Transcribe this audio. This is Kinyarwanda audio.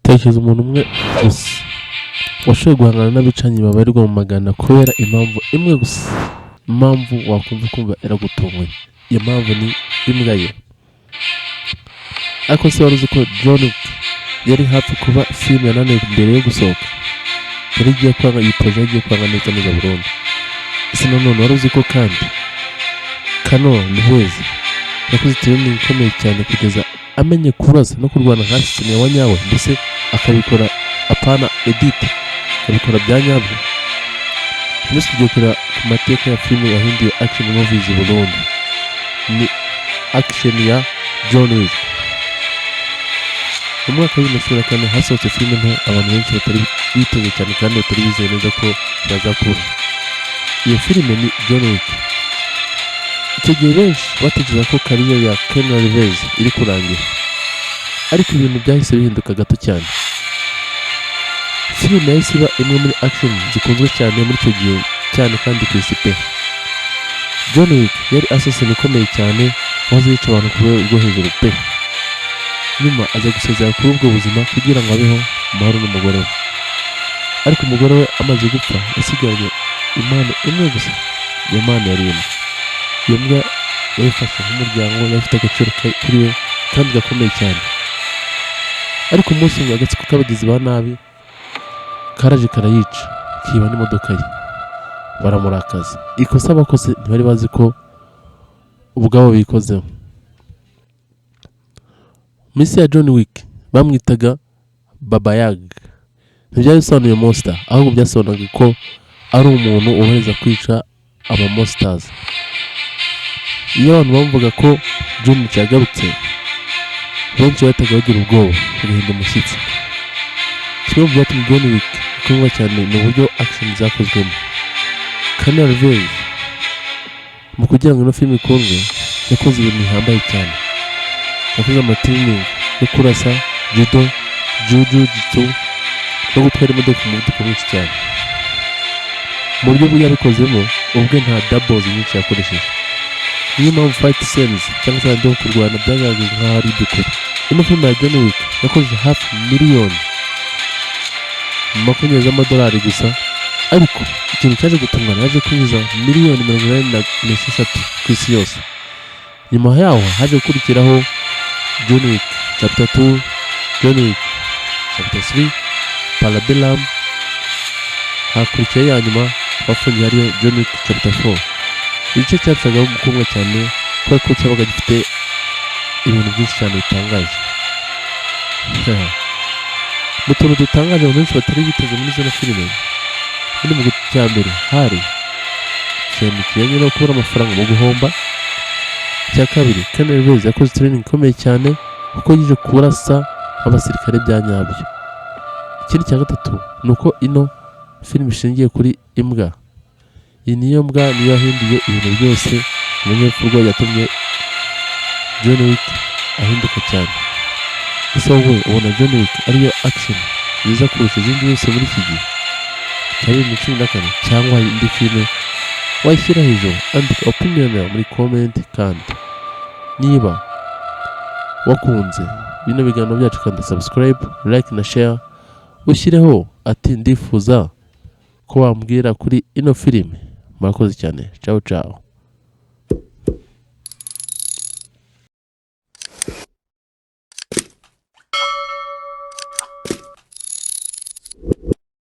Tekereza umuntu umwe gusa washoboye guhangana n'abicanyi babarirwa mu magana kubera impamvu imwe gusa, impamvu wakumva ukumva iragutunguye. Iyo mpamvu ni imbwa ye. Ariko se wari uzi ko John Wick yari hafi kuba filime yananiwe mbere yo gusohoka? Yari igiye kwanga, iyi projet igiye kwanga neza neza burundu. Ese nanone wari uzi ko kandi Keanu Reeves yakoze training ikomeye cyane kugeza amenye kurasa no kurwana nka sinema wa nyawe, mbese akabikora apana edit, akabikora bya nyabyo? Umunsi tugiye kureba ku mateka ya filime yahinduye action movies burundu, ni action ya John Wick. Mu mwaka wa 2014 hasohotse filime nto abantu benshi batari biteze cyane kandi batari bizeye neza ko yazakura. Iyo filime ni John Wick. Icyo gihe benshi batekereza ko career ya Keanu Reeves iri kurangira, ariko ibintu byahise bihinduka gato cyane. Filime yahise iba imwe muri action zikunzwe cyane muri icyo gihe cyane kandi ku isi pe. John Wick yari assassin ikomeye cyane wahoze yica abantu ku rwego rwo hejuru pe. Nyuma aza gusezera kuri ubwo buzima kugira ngo abeho mu mahoro n'umugore we. Ariko umugore we amaze gupfa, yasigaranye impano imwe gusa. Iyo mpano yari imbwa. Iyo mbwa yayifashe nk'umuryango, yari ifite agaciro kuri we kandi gakomeye cyane. Ariko umunsi umwe agatsiko k'abagizi ba nabi karaje karayica, kiba n'imodoka ye, baramurakaza. Ikosa bakoze, ntibari bazi ko ubwabo bikozeho. Mu isi ya John Wick bamwitaga Baba Yaga. Ntibyari bisobanuye monster, ahubwo byasobanuraga ko ari umuntu wohereza kwica aba monsters. Iyo abantu bavuga ko John Wick yagarutse, benshi bahitaga bagira ubwoba, bagahinda umushyitsi. Kimwe mu byatumye John Wick ikundwa cyane ni uburyo action zakozwemo. Keanu Reeves, mu kugira ngo ino filime ikundwe, yakoze ibintu bihambaye cyane. Yakoze amatraining yo kurasa, judo, jiu jitsu no gutwara imodoka ku muvuduko mwinshi cyane. Mu buryo bwe yabikozemo ubwe, nta doubles nyinshi yakoresheje. Niyo mpamvu fight scenes cyangwa se ahandi ho kurwana byagaragaye nk'aho ari iby'ukuri. Ino filime ya John Wick yakoze hafi miliyoni 20 z'amadolari gusa, ariko ikintu cyaje gutungana, yaje kwinjiza miliyoni 86 ku isi yose. Nyuma yaho haje gukurikiraho John Wick Chapter 2, John Wick Chapter 3 Parabellum, hakurikiyeho iya nyuma bafungiye ariyo John Wick Chapter 4. Igice cyarushagaho gukundwa cyane kubera ko cyabaga gifite ibintu byinshi cyane bitangaje. Mu tuntu dutangaje abantu benshi batari biteze muri zino filime muri mu cya mbere hari ikintu kijyanye no kubura amafaranga mu guhomba. Icya kabiri, Keanu Reeves yakoze training ikomeye cyane kuko yije kurasa abasirikare bya nyabyo. Ikindi cya gatatu ni uko ino filime ishingiye kuri imbwa. Iyi niyo mbwa niyo yahinduye ibintu byose. Umunyepfurwa yatumye John Wick ahinduka cyane. Ese wowe ubona John Wick ariyo action nziza kurusha izindi zose muri iki gihe cya 2014, cyangwa hari indi filime wayishyira hejuru? Andika opinion yawe muri comment. Kandi niba wakunze bino biganiro byacu, kanda subscribe, like na share, ushyireho ati: "Ndifuza ko wambwira kuri ino filime." Murakoze cyane, ciao ciao.